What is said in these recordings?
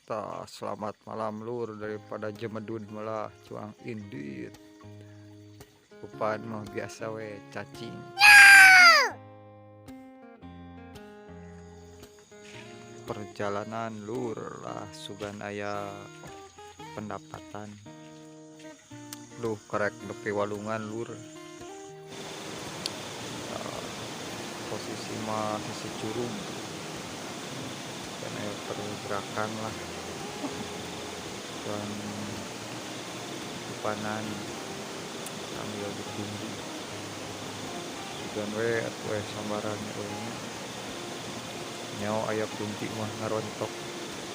Tah, selamat malam lur, daripada jemedun malah cuang indit. Upan mah biasa we cacing. Perjalanan lur lah sugan aya pendapatan. Duh karek nepi walungan lur. Tah, posisi mah sisi curug. Dan aya pergerakan lah. Dan upanan sambil ditunggu. Sugan we atuh we sambaran we nya. Nyaho aya kunti mah ngarontok.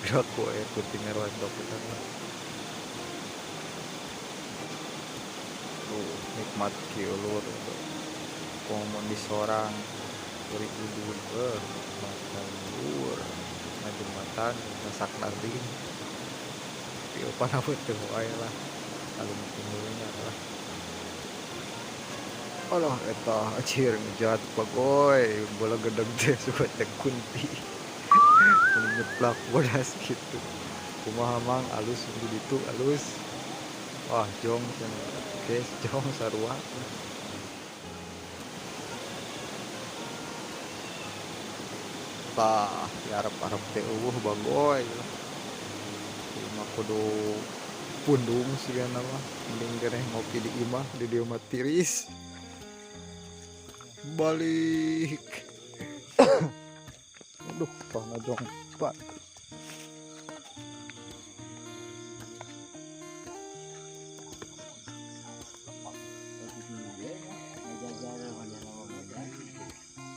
Piraku aya kunti ngarontok eta mah. Tuh nikmat kieu lur. Komo di sorang beri udun nikmat lur. Ngajembatan masak narding. Tapi upan teu wae lah. Alum tunggunya lah. Alah eta anjir ngejat bagoy bola gedeg teh suka teh kunti. Mun nyeplak bodas gitu. Kumaha mang alus di ditu alus. Wah jong cenah. Guys jong sarua. Tah diarep-arep teh eueuh bagoy lah. Ieu mah kudu pundung sigana mah mending keneh ngopi di imah di dieu mah tiris. Balik. Aduh, tah ngajong Pak.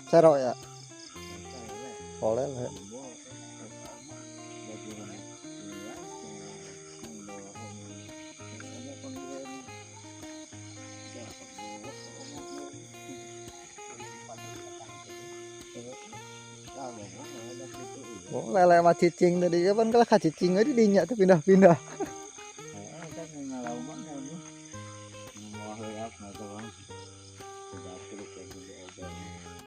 Sero ya? Boleh lah. Oh, lele mah cicing tadi kan kalau cicing aja dinya tuh pindah-pindah.